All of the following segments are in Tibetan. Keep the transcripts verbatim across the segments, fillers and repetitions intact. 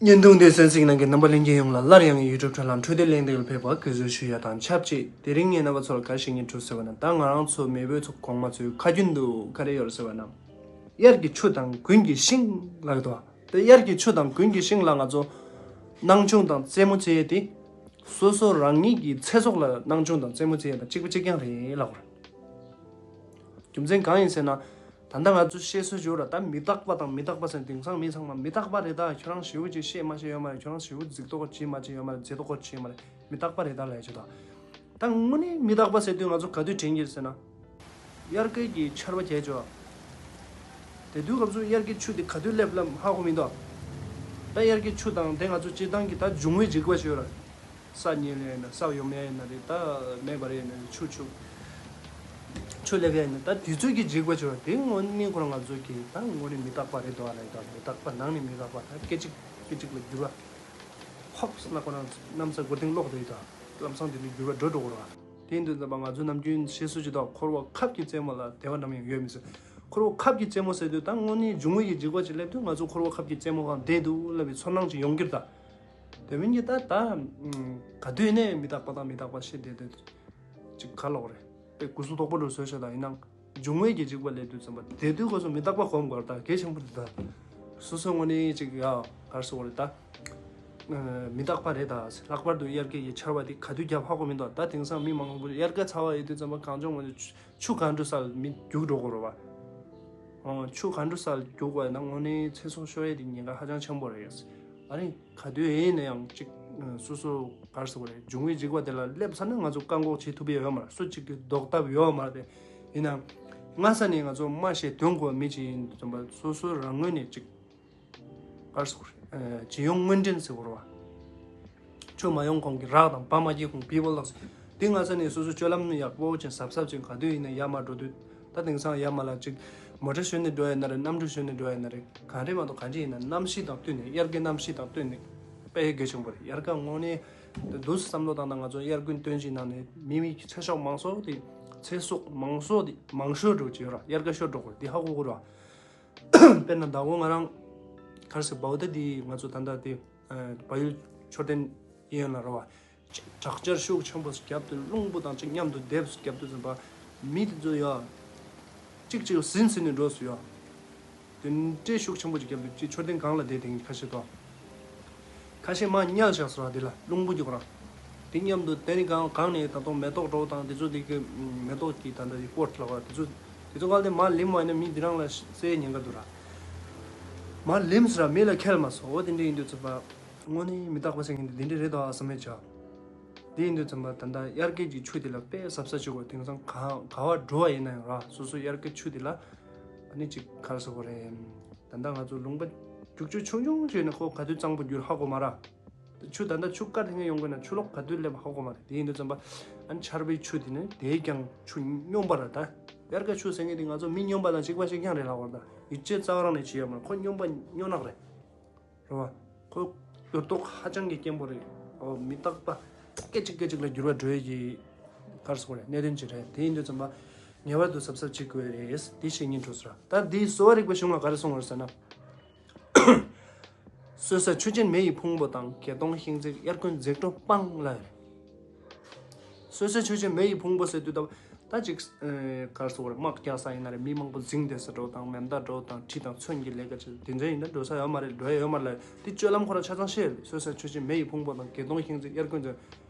བརྙན་ཐུང་འདི་གསན་གཟིགས་གནང་མཁན་རྣམ་པ་ལྷན་རྒྱས་ཡོངས་ལ་སླར་ཡང་YouTube་ཁྲོད་ལ་འཕྲོད་བསྟེན་གླེང་སྟེགས་ལ་ཕེབས་པར་གུས་བསུ་ཞུ་ཡ་དང་ཆབས་ཅིག་དེ་རིང་ངས་རྣམ་པ་ཚོར་ག་རེ་བཤད་སྙིང་བྲོ་ཟེར་བ་ན། ད་ང་རང་ཚོ་མེས་པོ་ཚོ་གོང་མ་ཚོའི་ཁ་རྒྱུན་དུ་ག་རེ་ཡོད་རེད་ཟེར་བ་ན། དབྱར་གྱི་ཆུ་དང་དགུན་གྱི་ཤིང་ལབ་འདུག་དེ་དབྱར་གྱི་ཆུ་དང་དགུན་གྱི་ཤིང་ལ་ང་ཚོ་སྣང་ཆུང་དང་རྩེད་མོ་རྩེ་ཡས་དེ། སོ་སོ་རང་ཉིད་ཀྱི་ཚེ་སྲོག་ལ་སྣང་ཆུང་དང་རྩེད་མོ་རྩེ་ཡས་དང་གཅིག་པ་གཅིག་རྐྱང་རེད་ལབ་པ་རེད། རྒྱུ་མཚན་གང་ཡིན་ཟེར་ན། ད་ལྟ་ང་ཚོ་བཤད་སྲོལ་ཡོད་ར། ད་མི་རྟག་པ་དང་མི་རྟག་པ་ཟེར་ན་དེང་སང་མི་ཚང་མ་མི་རྟག་པ་རེད། ད་ཁྱོད་རང་ཞེ་པོ་ཅིག་བཤད་མ་བཤད་ཡོད་མ་རེད། ཁྱོད་རང་ཞེ་པོ་རྫིག་མདོག་བྱེད་མ་བྱེད་ཡོད་མ་རེད། རྫིག་མདོག་བྱེད་མ་རེད། མི་རྟག་པ་རེད་ད་ལབ་ཡ་ཅིག་ད། ད་དངོས་གནས་མི་རྟག་པ་ཟེར་དུས་ང་ཚོ་ག་དུས་དྲན་གྱི་རེད་ཟེར་ན། དབྱར་ཁའི་གི་ཆར་པ་རྒྱག་ཆོག་དེ་དུས་སྐབས་སུ་དབྱར་གྱི་ཆུ་དེ་ག་དུས་སླེབས་ལབ་ཧ་གོ་མི་འདུག་ད་དབྱར་གྱི་ཆུ་དང་དེ་ང་ཚོ་སྤྱིར་བཏང་གི་ད་འབྱུང་བའི་འཇིགས་པ་ཞིག་ཡོད་ར། ས་ཉིལ་ཡ་ཡིན་ན། ས་ཡོམ་ཡ་ཡིན་ན་རེད། ད་མེ་འབར་ཡ་ཡིན་ན་རེད། ཆུ་ཆུ་ཆུ་སླེབས་ཡ་ཡིན་ན། ད་དུས་ཚོད་ཀྱི་འཇིགས་པ་ཆེ་བ་དེ་དངོས་གནས་ཁོ་རང་ང་ཚོ་གི་ད་དངོས་གནས་མི་རྟག་པ་རེད་འདུག་ཨ་ལ། ད་མི་རྟག་པ་ནང་ནས་མི་རྟག་པ། ད་སྐད་ཅིག་སྐད་ཅིག་ལ་འགྱུར་བ་ཧོབ་སེ་ན་ཁོ་རང་གནམ་ས་མགོ་རྟིང་སློག་བསྡད་ཡོད། ད་ལམ་སང་དེ་ནས་འགྱུར་བ་འགྲོ་འགྲོ་གི་རེད་བ། དེ་ཡིན་དུས་ཙམ་པ་ང་ཚོ་ནམ་རྒྱུན་བཤད་སྲོལ་ཅིག་འདུག་འཁོར་བ་ཁབ་ཀྱི་རྩེ་མོ་ལ་བདེ་བ་ནམ་ཡང་ཡོད་མི་སྲིད། འཁོར་བ་ཁབ་ཀྱི་རྩེ་མོ་ཟེར་དུས་ད་དངོས་གནས་འབྱུང་བའི་གི་འཇིགས་པ་ཅིག་སླེབས་དུས་ང་ཚོ་འཁོར་བ་ཁབ་ཀྱི་རྩེ་མོ་སྒང་བསྡད་འདུག་ལབ་པའི་ཚོར་སྣང་ཅིག་ཡོང་གི་རེད་ད། དེ་མིན་གྱི་ད་ད་ག་དུས་ནས་མི་རྟག་པ་དང་མི་རྟག་པ་བཤད་བསྡད་དུས་ཅིག་ག་ལོག་རེད། དཔེ་གུ་སུ་དོག་པོ་འགྲོ་བཟོས་ཤག་ད་ཡིན་ནའང་འབྱུང་བའི་གི་འཇིགས་པ་སླེབས་དུས་ཙམ་པ་དེ་དུས་ཁོ་ཚོ་མི་རྟག་པ་གོམས་དགོས་རེད་ད། གལ་ཆེན་པོ་རེད་ད། སོ་སོ་དངོས་གནས་ཅིག་ཡ་ག་རེ་ཟེར་དགོས་རེད་ད། མི་རྟག་པ་རེད་ད། ལྷག་པར་དུ་དབྱར་ཁའི་གི་ཆར་པ་དེ་ག་དུས་རྒྱབ་ཧ་གོ་མི་འདུག་ད་དེང་སང་མི་མང་པོ་དབྱར་ཁ་ཚ་བ་ཡོད་དུས་ཙམ་པ་གངས་ལྗོངས་ངོས་ནས་ཆུ་གང་འགྲོ་སར་མི་རྒྱུག་འགྲོ་གི་རེད་བ། ཨོ། ཆུ་གང་འགྲོ་སར་རྒྱུག་པ་ཡིན་ན་དངོས་གནས་ཚེ་སྲོག་ཤོར་ཡས་དེ་ཉེན་ཁ་ཧ་ཅང་ཆེན་པོ་རེད། ཨ་ནི་ག་དུས་ཡིན་ན་ཡང་ཅིག་སོ་སོ་ག་རེ་ཟེར་དགོས་རེད། འབྱུང་བའི་འཇིགས་པ་དེ་ལ་སླེབས་ཚར་ན་ང་ཚོ་བཀག་འགོག་བྱེད་ཐུབ་ཡས་ཡོད་མ་རེད། སུ་གཅིག་གིས་ཟློག་ཐབས་ཡོད་མ་རེད། ཡིན་ནའང་སྔ་ས་ནས་ང་ཚོ་མ་ཤེས་དོན་གོ་བ་མི་གཅིག་ཡིན་དུས་ཙམ་པ་སོ་སོ་རང་ངོས་ནས་ཅིག་ག་རེ་ཟེར་དགོས་རེད། ཇི་ཡོང་སྔོན་དྲན་ཟེར་དགོས་རེད་བ། ཆུ་མ་ཡོང་གོང་གི་རགས་དང་བ་མ་སྐྱེས་གོང་བི་བོ་ལགས། དེ་སྔ་ས་ནས་སོ་སོ་སྤྱོད་ལམ་ཡག་པོ་བྱས་གཟབ་གཟབ་བྱས་ག་དུས་ཡིན་ན་ཡར་མར་འགྲོ་དུས། ད་དེང་སང་ཡར་མར་ལ་ཅིག་མོ་ཊ་ཞོན་ནས་འགྲོ་ཡ་ཡིན་ན་རེད། གནམ་གྲུ་ཞོན་ནས་འགྲོ་ཡ་ཡིན་ན་རེད། ག་རེ་མ་གཏོགས་ག་འདྲ་ཡིན་ན་གནམ་གཤིས་དང་བསྟུན་ནས། དབྱར་ཁའི་གནམ་གཤིས་དང་བསྟུན་ནས་དཔེ་གལ་ཆེན་པོ་རེད། དབྱར་ཁ་དངོས་གནས་འདུག་སེ་བསམ་བློ་བཏང་ན་ང་ཚོ་དབྱར་དགུན་སྟོན་དཔྱིད་ནང་ནས་མི་མི་ཚེ་སྲོག་མང་ཤོས་དེ་ཚེ་སྲོག་མང་ཤོས་དེ་མང་ཤོས་འགྲོ་གི་ཡོད་ར། དབྱར་ཁ་ཤོར་འགྲོ་གི་རེད། འདི་ཧ་གོ་གི་རེད་བ། དཔེར་ན་ཟླ་འོ་ང་རང་ག་རེ་ཟེར། བའུ་ད་འདི་ང་ཚོ་ད་ལྟ་དེ་བལ་ཡུལ་མཆོད་རྟེན་གཡས་གཡོན་ལ་རེད་བ། དྲག་ཆར་ཤུགས་ཆེན་པོ་ཞིག་བརྒྱབ་དུས་རླུང་བུ་དང་གཅིག་མཉམ་དུ་སྡེབས་སུ་བརྒྱབ་དུས་ཙམ་པ་མི་དེ་ཚོ་ཡ་གཅིག་གཅིག་ཟིན་ཟིན་ནས་འགྲོ་སོང་ཡ། དེ་འདྲའི་ཤུགས་ཆེན་པོ་ཞིག་བརྒྱབ་དུས་ཅིག་མཆོད་རྟེན་སྒང་ལ་བསྡད་དེ་ཁ་ཤས་དང་། ཁ་ཤས་མར་བསྙལ་བཞག་སོང་ར། དེ་ལ་རླུང་བུ་རྒྱུག་ར། དེ་མཉམ་དུ་དེ་ནི་གང་གང་ནས་ད་དུང་མེ་ཏོག་འགྲོ་དང་དེ་ཚོ་དེ་གི་མེ་ཏོག་གི་ད་ལྟ་དེ་སྤོར་ལ་བ་དེ་ཚོ་དེ་ཚོ་གང་དེ་མར་ལིམ་བ་ཡིན་ན་མི་དེ་རང་ལ་བསད་ཉེན་ཁ་འདུག་ར། མར་ལིམ་སོང་ར། མི་ལ་ཁེལ་མ་སོང་། འོ་དེ་འདྲ་ཡིན་དུས་ཙམ་པ་དངོས་གནས་མི་རྟག་པ་ཟེར་མཁན་དེ་འདི་འདྲ་རེད་དོ་ཨ་བསམ་མེད་བྱ། དེ་ཡིན་དུས་ཙམ་པ་ད་ལྟ་དབྱར་ཁའི་གི་ཆུ་དེ་ལ་དཔེ་གཟབ་གཟབ་བྱེད་དགོས། དེང་སང་ག་ག་བ་འགྲོ་བ་ཡིན་ན་ཡང་ར། སོ་སོ་དབྱར་ཁའི་ཆུ་དེ་ལ་ཨ་ནི་ཅིག་ག་རེ་ཟེར་དགོས་རེད། ད་ལྟ་ང་ཚོ་ལུང་པ་རྒྱུག་ཆུ་ཆུང་ཆུང་ཞིག་ནས་ཁོ་ག་དུས་གཙང་པོ་འགྱུར་ཧ་གོ་མ་ར། ཆུ་ད་ལྟ་ཆུ་དཀར་ཐིང་ངེ་ཡོང་དགོས་ན་ཆུ་ལོག་ག་དུས་སླེབས་ཧ་གོ་མ་རེད། དེ་ཡིན་དུས་ཙམ་པ་ཨ་ནི་ཆར་པའི་ཆུ་དེ་ནི་དེས་ཀྱང་ཆུ་སྙོམས་པ་རེད་ད། དབྱར་ཁ་ཆུ་ཟེར་མཁན་དེ་ང་ཚོ་མི་སྙོམས་པ་དང་གཅིག་པ་གཅིག་རྐྱང་རེད་ལབ་པ་རེད་ད། ཡིད་ཆེས་རྩ་བ་རང་ནས་བྱེད་ཡོད་མ་རེད། ཁོ་སྙོམས་པ་སྙོམས་ནག་རེད། རེད་བ། ཁོ་འགྱུར་ལྡོག་ཧ་ཅང་གི་སྐྱེན་པོ་རེད། འོ་མི་རྟག་པ་སྐད་ཅིག་སྐད་ཅིག་ལ་འགྱུར་བ་འགྲོ་ཡས་ཀྱི་ག་རེ་ཟེར་དགོས་རེད། གནད་དོན་ཅིག་རེད། དེ་ཡིན་དུས་ཙམ་པ་ངེས་པར་དུ་གཟབ་གཟབ་བྱེད་དགོས་རེད། དེ་བཤད་སྙིང་བྲོ་སོང་ར། ད་འདིའི་གསོ་བ་རིག་པའི་གཞུང་ལ་ག་རེ་གསུངས་པ་རེད་ཟེར་ན། སོ་སོ་ཆུ་ཆེན་མེ་ཡི་ཕུང་པོ་དང་། གད་སྟོང་ཤིང་འཛེག་དབྱར་དགུན་འཛེག་འགྲོ་སྤང་ལ། སོ་སོ་ཆུ་ཆེན་མེ་ཡི་ཕུང་པོ་ཟེར་དུས་ད་ད་ཅིག་ཨེ་ག་རེ་ཟེར་དགོས་རེད། དམག་རྒྱག་ས་ཡིན་ན་རེད། མི་མང་པོ་འཛིང་བསྡད་ས་འགྲོ་དང་མེ་མདའ་འགྲོ་དང་གྲི་དང་མཚོན་གྱི་ལས་ཀ་བྱེད་དེ་འདྲ་ཡིན་ན་འགྲོ་ས་ཡོད་མ་རེད། འགྲོ་ཡ་ཡོད་མ་རེད། དེ་སྤྱོད་ལམ་ཁོ་རང་ཆ་ཚང་ཤེས་རེད། སོ་སོ་ཆུ་ཆེན་མེ་ཡི་ཕུང་པོ་དང་། གད་སྟོང་ཤིང་འཛེག་དབྱར་དགུན་འཛེག་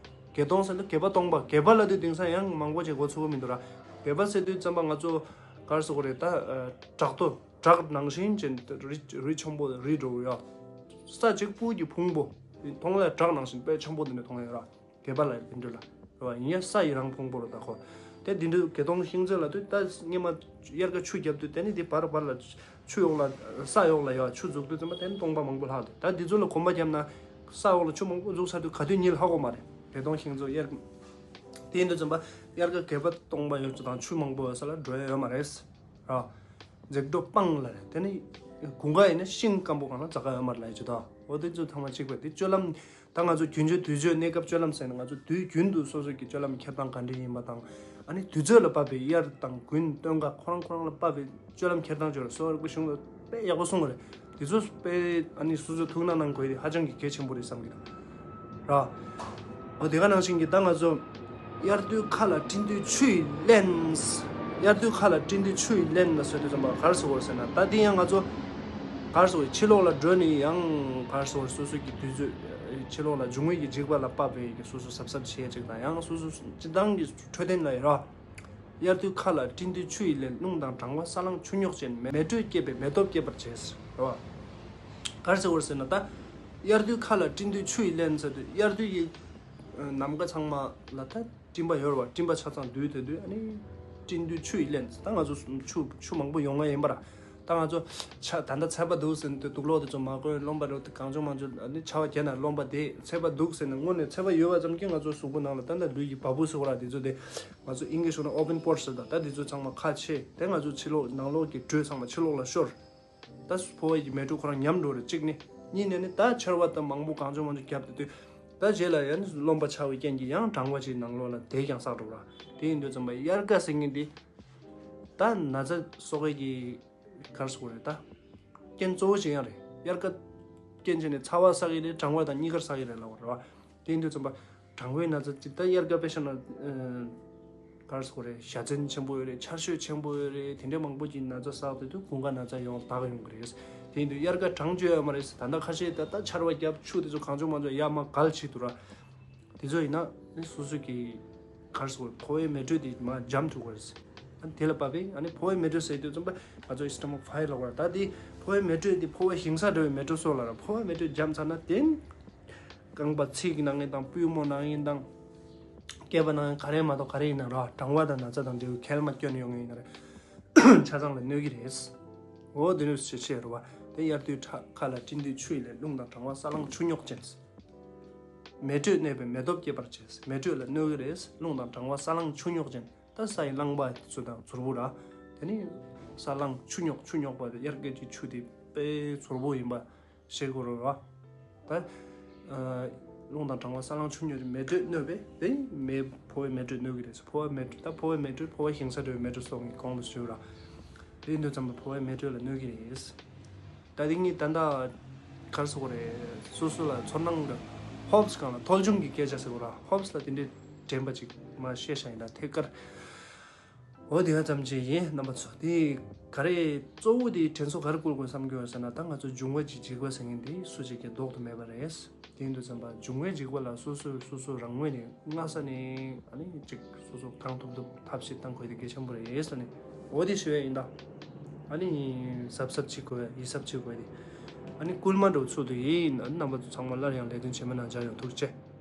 གད་སྟོང་ཟེར་དུས་གད་པ་སྟོང་པ། གད་པ་ལབ་དུས་དེང་སང་ཡང་མང་པོ་ཅིག་གོ་ཚོད་མི་འདུག་ར། གད་པ་ཟེར་དུས་ཙམ་པ་ང་ཚོ་ག་རེ་ཟེར་དགོས་རེད། ད་ཨ་བྲག་རྡོ་བྲག་ནང་བཞིན་ཅན་རི་རི་ཆེན་པོ་རི་འགྲོ་ཡ། ས་གཅིག་པུ་གི་ཕུང་པོ་མཐོང་ལ་བྲག་ནང་བཞིན་དཔེ་ཆེན་པོ་དེ་འདྲ་མཐོང་ཡ་ར། གད་པ་ལ་དེ་འདྲ་ལ་རེད་བ། ཡིན་ཡ་ས་ཡི་རང་ཕུང་པོ་རེད་ད་ཁོ། དེ་འདི་འདྲ་གད་སྟོང་ཤིང་འཛེག་ལབ་དུས་ད་སྔོན་མ་དབྱར་ཁ་ཆུ་བརྒྱབ་དུས་དེ་ནི་དེ་བར་བར་ལ་ཆུ་འོག་ལ་ས་འོག་ལ་ཡ་ཆུ་འཛུགས་དུས་ཙམ་པ་དེ་ནི་སྟོང་པ་མང་པོ་ལྷག་འདུག་ད་འདི་ཚོ་ལ་གོམ་པ་བརྒྱབ་ན་ས་འོག་ལ་ཆུ་མང་པོ་འཛུགས་ཚར་དུས་ག་དུས་ཉིལ་ཧ་གོ་མ་རེད། གད་སྟོང་ཤིང་འཛེག་དབྱར། དེ་ཡིན་དུས་ཙམ་པ་དབྱར་ཁ་གད་པ་སྟོང་པ་ཡོད་ཚོད་དང་ཆུ་མང་པོ་ཡོད་ས་ལ་འགྲོ་ཡ་ཡོད་མ་རེད། ར། འཛེག་འགྲོ་སྤང་ལ་རེད། དེ་ནི་དགུན་ཁ་ཡིན་ན་ཤིང་སྐམ་པོ་གང་ལ་འཛེག་ག་ཡོད་མ་རེད་ལབ་ཡ་ཅིག་ད། འོ་དེ་ཚོ་ཚང་མ་གཅིག་པ་རེད། དེ་སྤྱོད་ལམ་ད་ང་ཚོ་རྒྱུན་སྤྱོད་དུས་ཚོད་གནས་སྐབས་སྤྱོད་ལམ་ཟེར་ན་ང་ཚོ་དུས་རྒྱུན་དུ་སོ་སོ་གི་སྤྱོད་ལམ་འཁྱེར་སྟངས་ག་འདྲ་ཡིན་པ་དང་། ཨ་ནི་དུས་ཚོད་ལ་བབས་པའི་དབྱར་དང་དགུན་སྟོན་ཁ་ཁོ་རང་ཁོ་རང་ལ་བབས་པའི་སྤྱོད་ལམ་འཁྱེར་སྟངས་ཅིག་ཡོད་རེད། གསོ་བ་རིག་པའི་གཞུང་ལ་ དཔེ་ཡག་པོ་གསུང་གི་རེད། དེ་ཚོ་དཔེ་ཨ་ནི་སོ་སོ་ཐུགས་སྣང་གནང་དགོས་དེ་ཧ་ཅང་གི་གལ་ཆེན་པོ་རེད་བསམ་གི་འདུག་ར། འོ་དེ་ག་ནང་བཞིན་གྱི་ད་ང་ཚོ་དབྱར་དུས་མཁའ་ལ་སྤྲིན་དུས་ཆུ་ཡིས་བརླན། དབྱར་དུས་མཁའ་ལ་སྤྲིན་དུས་ཆུ་ཡིས་བརླན་ལ་ཟེར་དུས་ཙམ་པ་ག་རེ་ཟེར་དགོས་རེད་ཟེར་ན། ད་དེ་ཡང་ང་ཚོ་ག་རེ་ཟེར་དགོས་རེད། ཕྱི་ལོགས་ལ་འགྲོ་ནས་ཡང་ག་རེ་ཟེར་དགོས་རེད། སོ་སོ་གི་དུས་ཚོད་ཕྱི་ལོགས་ལ་འབྱུང་བའི་གི་འཇིགས་པ་ལ་དཔག་པའི་གི་སོ་སོ་གཟབ་གཟབ་བྱེད་ཡ་ཅིག་དང་། ཡང་སོ་སོ་སྤྱི་བཏང་གི་འཕྲོད་བསྟེན་ལ་ཡོད་ར། དབྱར་དུས་མཁའ་ལ་སྤྲིན་དུས་ཆུ་ཡིས་བརླན། རླུང་དང་གྲང་བ་ས་རླངས་ཆུ་རྙོག་ཅན། མེ་དྲོད་སྐྱེད་པའི་མེ་སྟོབས་སྐྱེད་པར་བྱེད། རེད་བ། ག་རེ་ཟེར་བ་རེད་ཟེར་ན། ད་དབྱར་དུས་མཁའ་ལ་སྤྲིན་དུས་ཆུ་ཡིས་བརླན་ཟེར་དུས་དབྱར་དུས་ཀྱི་ནམ་མཁའ་ཚང་མ་ལ་ད་སྤྲིན་པ་ཡོད་རེད་བ། སྤྲིན་པ་ཆ་ཚང་འདུས་དེ་དུས་ཨ་ནི་སྤྲིན་དུས་ཆུ་ཡིས་བརླན། ད་ང་ཚོ་ཆུ་ཆུ་མང་པོ་ཡོང་ངེས་ཡིན་པ་ར། ད་ང་ཚོ་ཆ་ད་ལྟ་ཚད་པ་འདུག་ཟེར་ནས་དུག་ལོག་དེ་ཚོ་མ་གོན། རློན་པ་རོ་དེ་གང་བྱུང་མང་བྱུང་ཨ་ནི་ཆར་པ་བརྒྱབ་ན་རློན་པ་དེ་ཚད་པ་འདུག་ཟེར་ནས་སྔོན་ནས་ཚད་པ་ཡོད་པ་ཙམ་གྱིས་ང་ཚོ་གཟུགས་པོ་ནང་ལ་ད་ལྟ་ལུས་ཀྱི་བ་སྤུ་ཟེར་བ་ར། དེ་ཚོ་དེ་ང་ཚོ་ཨིན་ཇིའི་ཤོད་ན་ཨོ་པན་པོར་ཟེར། ད་ད་དེ་ཚོ་ཚང་མ་ཁ་ཕྱེ། དེ་ང་ཚོ་ཕྱི་ལོགས་ནང་ལོགས་ཀྱི་དྲོད་ཚང་མ་ཕྱི་ལོགས་ལ་ཤོར། ད་ཕོ་བ་ཡི་མེ་དྲོད་ཁོ་རང་ཉམས་འགྲོ་རེད། གཅིག་ནི། གཉིས་ནས་ནི་ད་ཆར་པ་ད་མང་པོ་གང་བྱུང་མང་བྱུང་བརྒྱབ་དེ་དུས་ད་རྗེས་ལ་ཡང་རློན་པ་ཆགས་པའི་རྐྱེན་གྱིས་ཡང་གྲང་བ་ཅིག་ནང་ལོགས་ལ་དེ་ཡང་བསགས་འགྲོ་ར། དེ་ཡིན་དུས་ཙམ་པ་དབྱར་ཁ་ཟེར་མཁན་འདི་ད་ན་ཚ་གསོག་མཁན་གྱི་ག་རེ་ཟེར་དགོས་རེད། ད་རྐྱེན་གཙོ་བོ་ཅིག་ཡང་རེད། དབྱར་ཁ་རྐྱེན་བྱས་ནས་ཚ་བ་བསགས་ཀྱི་རེད། གྲང་བ་དང་གཉིས་ཀར་བསགས་ཀྱི་རེད་ལབ་པ་རེད་བ། དེ་ཡིན་དུས་ཙམ་པ་གྲང་བའི་ན་ཚ་ཅིག་ད་དབྱར་ཁ་དཔེ་བཞག་ན་ཨ་ག་རེ་ཟེར་དགོས་རེད། བཞའ་ཚན་ཆེན་པོ་ཡོད་རེད། ཆར་ཞོད་ཆེན་པོ་ཡོད་རེད། དེ་འདྲ་མང་པོ་ཅིག་ན་ཚ་བསགས་དུས་དུས་དགུན་ཁ་ན་ཚ་ཡོང་དག་ཡོང་གི་རེད། དེ་ཡིན་དུས་དབྱར་ཁ་གྲང་བཅོས་ཡོད་མ་རེད། ད་ལྟ་ཁ་ཤས་ད་ལྟ་ཆར་པ་བརྒྱབ་ཆུ་དེ་ཚོ་གང་བྱུང་མང་བྱུང་ཡར་མར་བརྒལ་བྱེད་དུས་ར། དེ་ཚོ་ཡིན་ན་ནི་སོ་སོ་གི་ག་རེ་ཟེར་དགོས་རེད། ཕོ་བའི་མེ་དྲོད་དེ་མར་འཇམ་ཐུབ་ཀྱི་རེད། ཨ་ནི་དེ་ལ་བབས་པས་ཨ་ནི་ཕོ་བའི་མེ་དྲོད་ཟེར་དུས་ཙམ་པ་ང་ཚོ་སི་ཊོ་མག་ཕའི་ལབ་པ་རེད། ད་དེ་ཕོ་བའི་མེ་དྲོད་དེ་ཕོ་བ་ཞིང་ས་འདྲ་བའི་མེ་དྲོད་སོགས་ལ་ར། ཕོ་བའི་མེ་དྲོད་འཇམ་ཚར་ན་དེ་ནི་རྐང་པ་ཚིགས་ཀྱི་ནང་ཡིན་དང་། པུས་མོ་ནང་ཡིན་དང་། སྐེད་པ་ནང་ཡིན། ག་རེ་མ་གཏོགས་ག་རེ་ཡིན་ན་ར། གྲང་བ་དང་ན་ཚ་དང་འབྲས་བུ་གལ་མ་སྐྱོན་ཡོང་ངེས་ཡིན་ན་ར། ཆ་ཚང་ལ་གནོད་ཀྱི་རེད། འོ་དེ་ནས་ཆེ་ཆེ་རུ་བ། དེ་དབྱར་དུས་ཁྲ་མཁའ་ལ་སྤྲིན་དུས་ཆུ་ཡིས་ལེན། རླུང་དང་གྲང་བ་ས་རླངས་ཆུ་རྙོག་ཅན། མེ་དྲོད་གནོད་པའི་མེ་སྟོབས་སྐྱེད་པར་བྱེད། མེ་དྲོད་ལ་གནོད་ཀྱི་རེད། རླུང་དང་གྲང་བ་ས་རླངས་ཆུ་རྙོག་ཅན། ད་ས་ཡི་རླངས་པ་དེ་ཚོ་དང་ཚོར་བུ་ར། དེ་ནི་ས་རླངས་ཆུ་རྙོག་ཆུ་རྙོག་པ་དེ་དབྱར་ཁའི་ཆུ་དེ་དཔེ་ཚོར་བུ་ཡིན་པ། ཤེས་དགོས་རེད་བ། ད་ཨ་རླུང་དང་གྲང་བ་ས་རླངས་ཆུ་རྙོག་དེ་མེ་དྲོད་གནོད་པས་དེ་མེ་ཕོ་བའི་མེ་དྲོད་གནོད་ཀྱི་རེད། ཕོ་བ་མེ་དྲོད་ད་ཕོ་བའི་མེ་དྲོད་ཕོ་བ་ཞིང་ས་འདྲ་བའི་མེ་དྲོད་སོགས་ཀྱི་གོང་དུ་ཞུས་ར། དེ་ཡིན་དུས་ཙམ་པ་ཕོ་བའི་མེ་དྲོད་ལ་གནོད་ཀྱི་རེད། ད་དེ་ངས་ད་ལྟ་ག་རེ་ཟེར་དགོས་རེད། སོ་སོ་ལ་ཚོར་སྣང་འདྲ། ཧོབ་སི་སྒང་ལ་ཐོལ་བྱུང་གི་སྐད་ཆ་ཟེར་དགོས་ར། ཧོབ་སི་ལ་དེ་འདྲའི་དྲན་པ་ཅིག་མར་བཤད་བཞག་ཡིན། ད་ཐད་ཀར། འོ་དེ་ག་ཙམ་ཅིག་ཡིན། རྣམ་པ་ཚོ་དེ་ག་རེ་གཙོ་བོ་དེ་དྲན་གསོ་ག་རེ་བསྐུལ་དགོས་བསམ་གྱི་ཡོད་ཟེར་ན། ད་ང་ཚོ་འབྱུང་བ་གི་འཇིགས་པ་ཟེར་མཁན་དེ་སུ་ཞིག་གིས་ཟློག་ཏུ་མེད་པ་རེད། དེ་ཡིན་དུས་ཙམ་པ་འབྱུང་བའི་འཇིགས་པ་ལ་སོ་སོས་སོ་སོ་རང་ངོས་ནས་སྔ་ས་ནས་ཨ་ནི་ཅིག་སོ་སོ་གང་ཐུབ་ཐུབ་ཐབས་ཤེས་གཏང་དགོས་དེ་གལ་ཆེན་པོ་རེད་ཟེར་ནས། འོ་དེ་ཞུ་ཡ་ཡིན། ད་ཨ་ནི་གཟབ་གཟབ་བྱེད་དགོས་ཡ། ཡིད་གཟབ་བྱེད་དགོས་ཡ་དེ་ཨ་ནི་སྐུལ་མ་འགྲོ་ཚུལ་དུ་ཡིན། ཨ་ནི་རྣམ་པ་ཚོ་ཚང་མ་སླར་ཡང་ལེགས་ལྡན་འཆི་མེད་ནང་མཇལ་ཡོང་། ཐུགས་རྗེ་ཆེ།